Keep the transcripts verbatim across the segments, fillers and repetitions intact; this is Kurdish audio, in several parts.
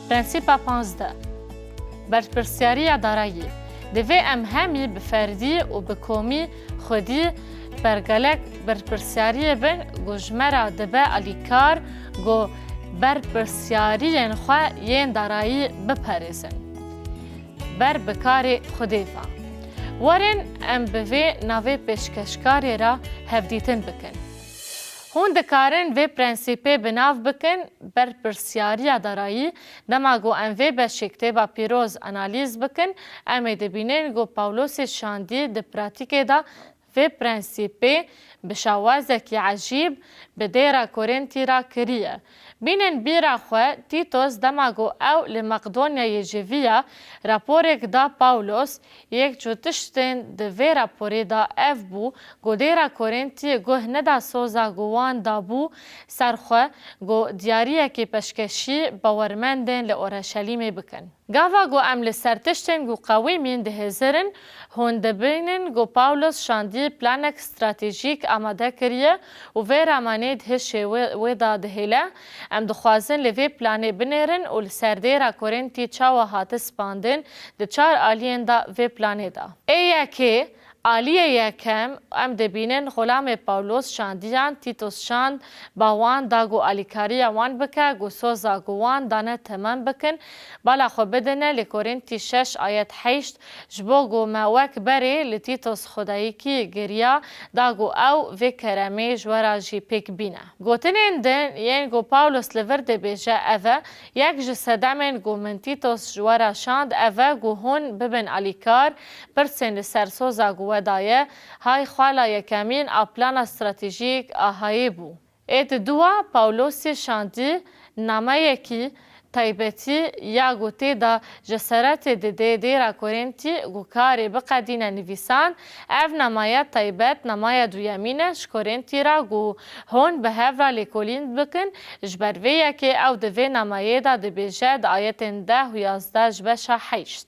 Prensîpa panzdeh. Berpirsiyariya darayî. Divê em hemî bi ferdî û bi komî xwedî pergelek berpirsiyariyê bin ku ji me re dibe alîkar ku berpirsiyariyên xwe yên darayî biparêzin. Ber bi karê Xwedê ve. Werin em bi vê navê pêşkeşkarê re hevdîtin bikin. Hûn dikarin vê prensîpê bi nav bikin, berpirsiyariya darayî. Dema ku em vê beşê Kitêba Pîroz analîz bikin, em ê dibînin ku Pawlosê şandî di pratîkê de vê prensîpê bi şawazekî ecîb bi dêra Korintî re kiriye. Bînin bîra xwe, Tîtos dema ku ew li Maqdonyayê civiya, raporek da Pawlos, yek ji tiştên di vê raporê de ev bû, ku dêra Korintî guh neda soza ku wan dabû ser xwe, ku diyariyekî pêşkeşî bawermendên li Orşelîmê bikin. Gava ku em li ser tiştên ku qewimîn dihêzirin, hûn dibînin ku Pawlos şandî planek stratejîk amade kiriye û vê ramanê di hişê wê, wê de dihêle. Em dixwazin li vê planê binêrin û li ser dêra Korintî çawa hate spandin di çar aliyên de vê planê de. Ê yekê, Aliyê yekem, em dibînin xulamê Pawlos şandiyan, Tîtos şand, ba wan da ku alîkariya wan bike, ku soza ku wan dane temam bikin, bala xwe bidine li Korintî şeş ayet heşt, ji bo ku me wek berê li Tîtos xwedayîkî giriya, da ku ew vê keremê ji we re jî pêk bîne. Gotinên din yên ku Pawlos li vir dibêje ev e, yek ji sedemên ku min Tîtos ji we re şand ev e ku hûn bibin alîkar, pirsên li ser soza ku we daye, hay xala yekemîn a plana stratejîk a hayê bû. Ê di dua Pawlosê şandî nameyekî taybetî ya ku tê de ceseretê didê dêra Korintî ku karê biqedîne nivîsan, ev namaya taybet namaya duyemîn e ji Korintî re ku hûn bi hev re lêkolîn bikin, ji ber vê yekê ew di vê namayê de dibêje di ayetên deh û yazdeh ji beşa heşt.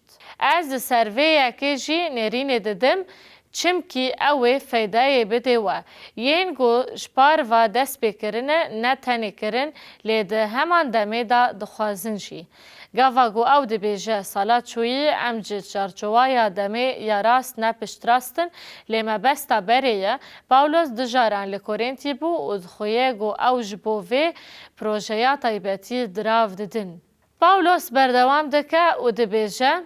Ez li ser vê yekê jî nêrînê didim, çimkî ew ê feydeyê bidê we. Yên ku ji par ve dest pê kirine, ne tenê kirin, lê di heman demê de dixwazin jî. Gava ku ew dibêje, sala çûyî em ji çarçowaya demê ya rast ne piştrast in, lê mebesta berê ye, Pawlos du caran li Korintî bû û dixuye ku ew ji bo vê projeya taybetî dirav didin. Pawlos berdewam dike û dibêje,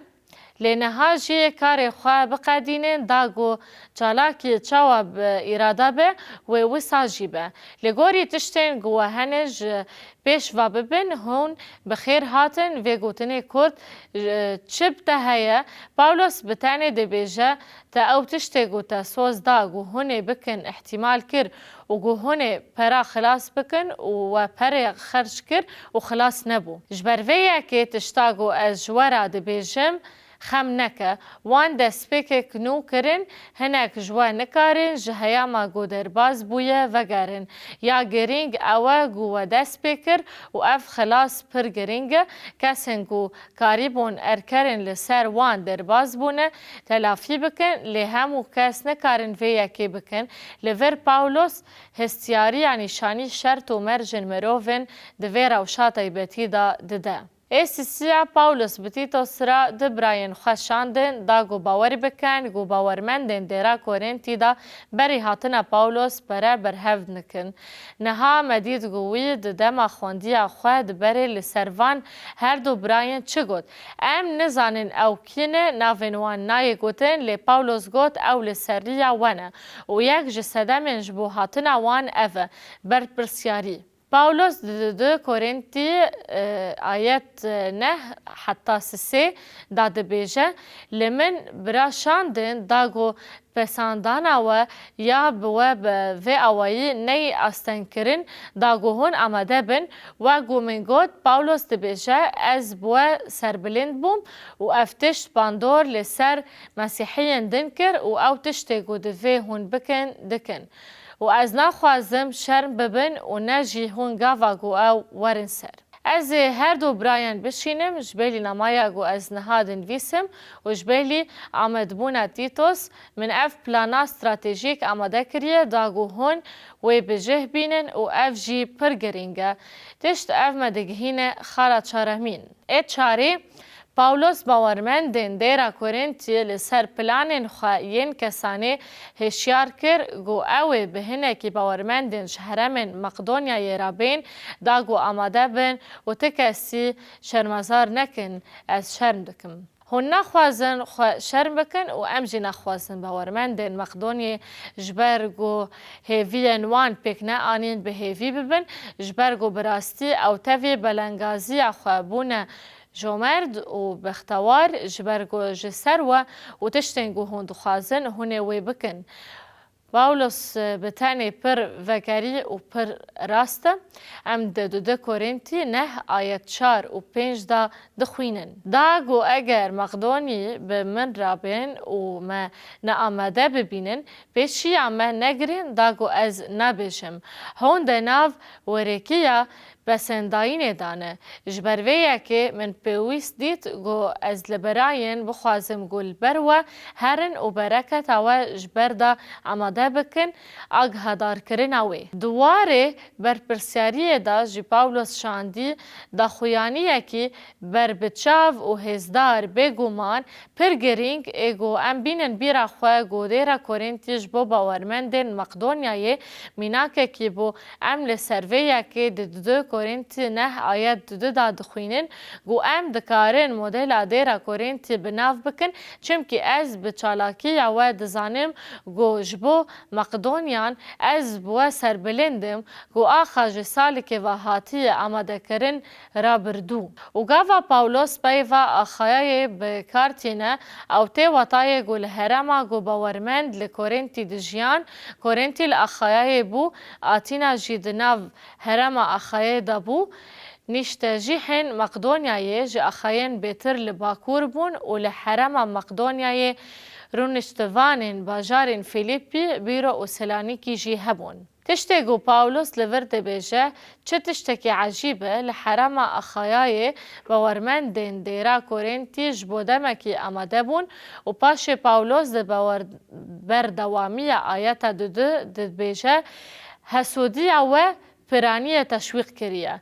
lê niha jî karê xwe biqedînin, da ku çalakî çawa bi îrada be, wê wisa jî be. Li gorî tiştên ku we hene ji pêş ve bibin, hûn bi xêr hatin. Vê gotinê kurt, e, çi bi te heye? Pawlos bi tenê dibêje, te ew tiştê ku te soz da ku hûn ê bikin îhtîmal kir û ku hûn ê pera xilas bikin û we perê xerc kir û xilas nebû. Ji ber vê yekê tişta ku ez ji we re dibêjim, xem neke. Wan destpêkek nû kirin, hinek ji we nikarin ji heyama ku derbas bûye vegerin. Ya girîng ew e ku we dest pê kir û ev xilas pir girîng e. Kesên ku karîbûn erkerin li ser wan derbas bûne, telafî bikin, lê hemû kes nikarin vê yekê bikin. Li vir Pawlos hestiyariya nîşanî şert û mercên mirovên di vê rewşa taybetî de dide. Ê sisiya Pawlos bi Tîtos re du birayên xwe şandin, da ku bawer bikin ku bawermendên dêra Korintî de berî hatina Pawlos pere berhev dikin. Niha me dît ku wî di dema xwendiya xwe di berê li ser van her du birayên çi got. Em nizanin ew kî ne, navên wan nayê gotin, lê Pawlos got ew li seriya we ne û yek ji sedemên ji bo hatina wan ev e, berpirsiyarî. Pawlos di du Korintî, e, ayet, e, neh heta sisê da dibêje, li min bira şandin, da ku pesandana we ya bi we bi vê awayî neyê astengkirin, da ku hûn amade bin, wek ku min got, Pawlos dibêje, ez bi we serbilind bûm û ev tişt bandor li ser Mesîhiyên din kir û ew tiştê ku divê hûn bikin, dikin. Û ez naxwazim şerm bibin û ne jî hûn gava ku ew werin ser. Ez ê her du birayên bişînim ji belî namaya ku ez niha dinivîsim û ji belî amadebûna Tîtos, min ev plana stratejîk amade kiriye da ku hûn wê bi cih bînin û ev jî pir girîng e. Tişt ev me digihîne xala çaremîn. Ê çarê, Pawlos bawermendên dêra Korintî li ser planên xwe yên kesanê hişyar kir, ku ew ê bi hinekî bawermendên ji herêmên Maqdonyayê re bên, da ku amade bin û ti kesî şermezar nekin, ez şerm dikim. Hûn naxwazin xwe şerm bikin û em jî naxwazin bawermendên Maqdonyê ji ber ku hêviyên wan pêk neanîn bi hêvî bibin, ji ber ku bi rastî ew tevî belengaziya xwe bûne comerd û bextewar, ji ber ku ji ser we û tiştên ku hûn dixwazin, hûn ê wê bikin. Pawlos, e, bi tenê pir vegerî û pir rast e. Em di du Korintî neh ayet çar û pênc de dixwînin. Da ku eger Maqdonî bi min re bên û me neamade bibînin, pêşiya me negirin da ku ez nabêjim. Hûn di nav werêkiya pesendayînê de ne. Ji ber vê yekê min pêwîst dît ku ez li birayên bixwazim ku li ber we herin û bereketa we ji ber de amade bikin agihadarkirina wê. Di warê berpirsyariyê de jî Pawlos şandî daxuyaniyekî berbiçav û hêzdar, bêguman pir girîng ê ku em bînin bîra xwe ku dêra Korintî ji bo bawermendên Maqdonyayê mînakekî bû. Em li ser vê yekê di du Korintî neh ayet du de dixwînin ku em dikarin modela dêra Korintî bi nav bikin, çimkî ez bi çalakiya we dizanim ku ji bo Maqdonyan ez bi we serbilind im ku axa ji salikê ve hatiye amadekirin rabirdû. Û gava Pawlos peyva Axayayê bi kar tîne, ew tê watayê ku li herêma ku bawermend li Korintî dijiyan, Korintî li Axayayê bû, Atîna jî di nav herêma Axayê de bû, nîştecihên Maqdonyayê ji Axayên bêtir li bakur bûn û li herêma Maqdonyayê rûniştivanên bajarên Fîlîpî, Bîro û Selanîkî jî hebûn. Tiştê ku Pawlos li vir dibêje, çi tiştekî ecîb e, li herêma Axayayê bawermendên dêra Korintî ji bo demekî amade bûn û paşê Pawlos di bawer-, berdewamiya ayeta dudu dibêje, hesûdiya we piranî ye teşwîq kiriye.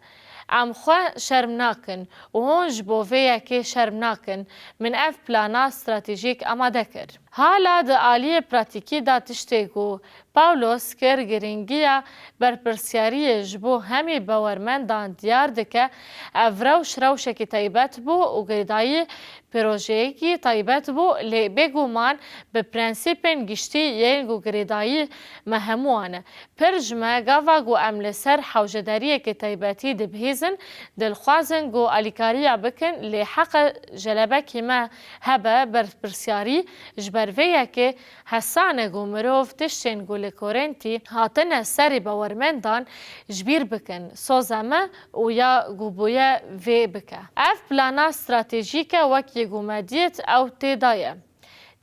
Em xwe şerm nakin û hûn ji bo vê yekê şerm nakin. Min ev plana stratejîk amade kir. Hala di aliyê pratîkî de tiştê ku Pawlos kir girîngiya berpirsyariyê ji bo hemî bawermendan diyar dike, ev rewş rewşekî taybet bû û girêdayî projeyekî taybet bû, lê bêguman bi prensîpên giştî yên ku girêdayî me hemûyan e. Pir ji me gava ku em li ser hewcedariyekê taybetî dibihîzin, dilxwazin ku alîkariya bikin, lê heqe jelebekî me hebe berpirsiyarî. Ji ber vê yekê hesane ku mirov tiştên ku li Korintî hatine serê bawermendan ji bîr bikin, soza me û ya ku bûye vê bike. Ev plana stratejîk e, wekî ku me dît ew tê de ye.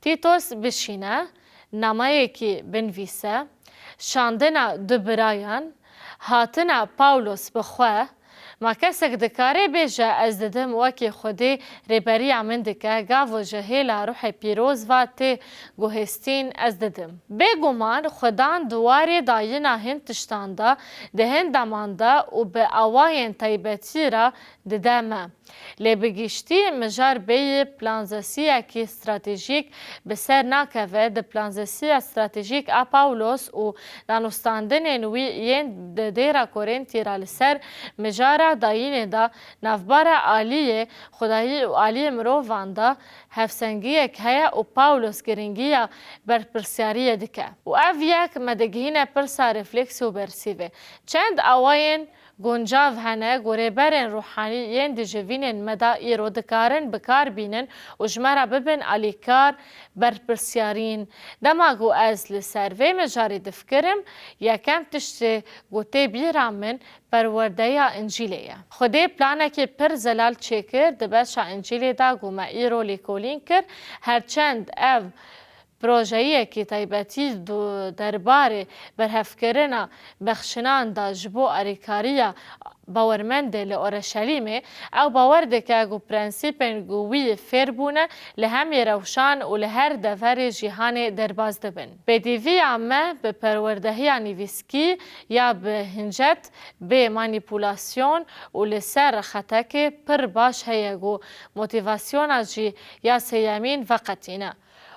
Tîtos bişîne, nameyekî binivîse, şandina du birayan, hatina Pawlos bi xwe, ma kesek dikare bêje, ez didim wekî Xwedê rêberiya min dike, gavo ji hêla Ruhê Pîroz ve tê guhêstîn, ez didim. Bêguman Xwedan di warê dayîna hin tiştan de, di hin deman de û bi awayên taybetî re dide me. Lê bi giştî mijar bêyî planzesiyekî stratejîk bi ser nakeve. Di planzesiya stratejîk a Pawlos û danûstandinên wî yên di dêra Korintî re li ser mijara dayînê de navbera aliyê xwedayî û aliyê mirovan de hevsengiyek heye û Pawlos girîngiya berpirsiyariyê dike. Û ev yek me digihîne pirsa refleksî û bersîvê. Çend awayên guncav hene ku rêberên ruhanî yên di civînên me de îro dikarin bi kar bînin û ji me re bibin alîkar, berpirsiyarîn. Dema ku ez li ser vê mijarê difikirim, yekem tiştê ku tê bîra min perwerdeya Încîlê ye. Xwedê planekê pir zelal çêkir di beşa Încîlê de ku me îro lêkolîn kir, her çend ev projeyekî taybetî du derbarê berhevkirina bexşinan de ji bo alîkariya bawermendê li Oreşelîmê. Ew bawer dike ku prensîpên ku wî fêr bûne li hemî rewşan û li her deverê cîhanê derbas dibin. Pêdîviya me bi perwerdehiya nivîskî ya bi hincet, bê manîpulasyon û li ser xetekê pir baş heye ku motîvasyona jî ya sêyemîn veqetîne.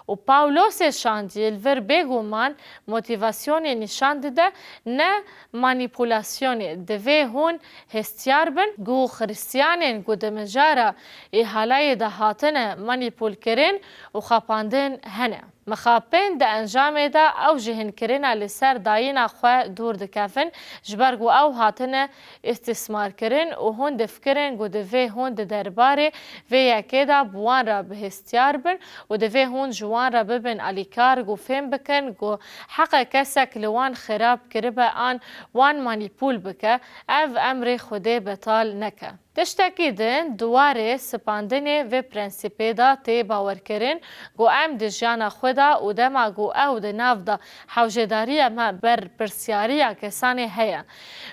Û Pawlosê şandî li vir bêguman motîvasyonê nîşan dide, ne manîpulasyonê. Divê hûn hestiyar bin ku Xiristiyanên ku di mijara îhalayê de hatine manîpulkirin û xapandin hene. Mixabin di encamê de ew ji hinkirina li ser dayîna xwe dûr dikevin, ji ber ku ew hatine îstîsmarkirin û hûn difikirin ku divê hûn di derbarê vê yekê de bi wan re bihêstiyar bin û divê hûn ji wan re bibin alîkar ku fêm bikin ku heqe kesek li wan xirab kiribe an wan manîpûl bike, ev emrê Xwedê betal neke. Tiştekî din di warê sipandinê vê prensîpê de tê bawerkirin ku em di jiyana xwe de û dema ku ew di nav de hewcedariya me berpirsiyariya kesanê heye.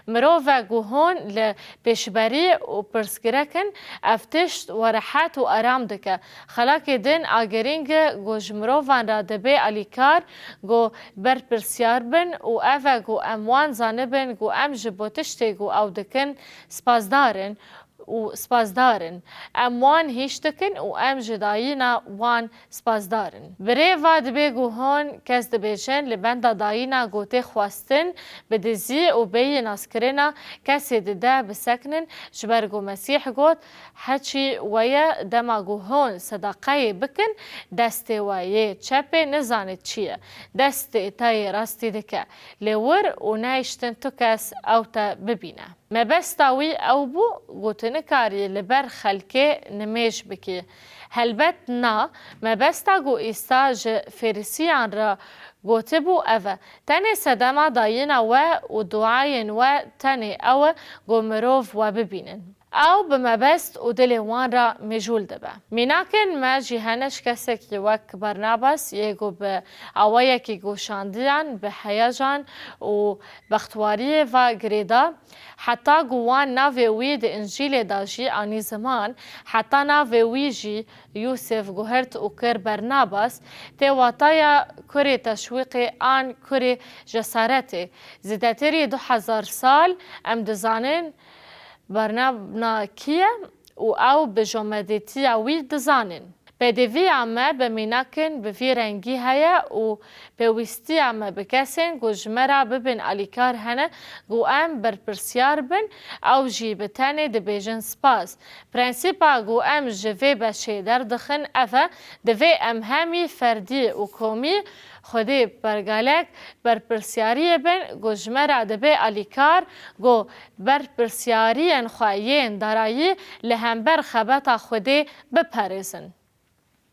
Mirov e ku hûn li pêşberî û pirsgirek in, ev tişt we rehet û aram dike. Xelakê din a girîng e ku ji mirovan re dibe alîkar ku berpirsiyar bin û ev e ku em wan zanibin ku em ji bo tiştê ku ew dikin spasdar in û spasdar in. Em wan hîş dikin û em ji dayîna wan spasdar in. Bi rê va dibê ku hûn kes dibêjin li benda dayîna ku tê xwestin bi dizî û bêyî naskirina kesê dide bisekinin, ji ber ku Mesîh got, Heçî we ye, dema ku hûn sedaqeyê bikin, destê we yê çepê nizane çi ye, destê te yê rastî dike. Lê wir û nehiştin tu kes ew te bibîne. Mebesta wî ew bû ku tu nikarî li ber xelkê nimêj bikî. Helbet na, mebesta ku Îsa ji Fêrisiyan re gotibû ev e, tenê sedema dayîna we û duayên we tenê ew e ku mirov we bibînin. Ew bi mebest û dilê wan re mijûl dibe. Mînakên me jî hene ji kesekî wek Barnabas yê ku bi awayekî ku şandiyan bi heyecan û bextwariyê ve girêda, heta ku wan navê wî di Încîlê de jî anî ziman, heta navê wî jî Yûsif guhirt û kir Barnabas, tê wataya kurê teşwîqê an kurê cesaretê. Zêdetirî du hezar sal em dizanin Barnabas kî ye û ew bi jomedêtiya wî dizanin. Pêdiviya me bi mînakin bi vî rengî heye û pêwîstiya me bi kesên ku ji me re bibin alîkar hene ku em berpirsiyar bin, ew jî bi tenê dibêjin spas. Prensîpa ku em ji vê beşê derdixin ev e, divê em hemî ferdî û komî Xwedê pergalek berpirsiyariyê bin ku ji me re dibe alîkar ku berpirsiyariyên xwe yên darayî li hember xebata Xwedê biparêzin.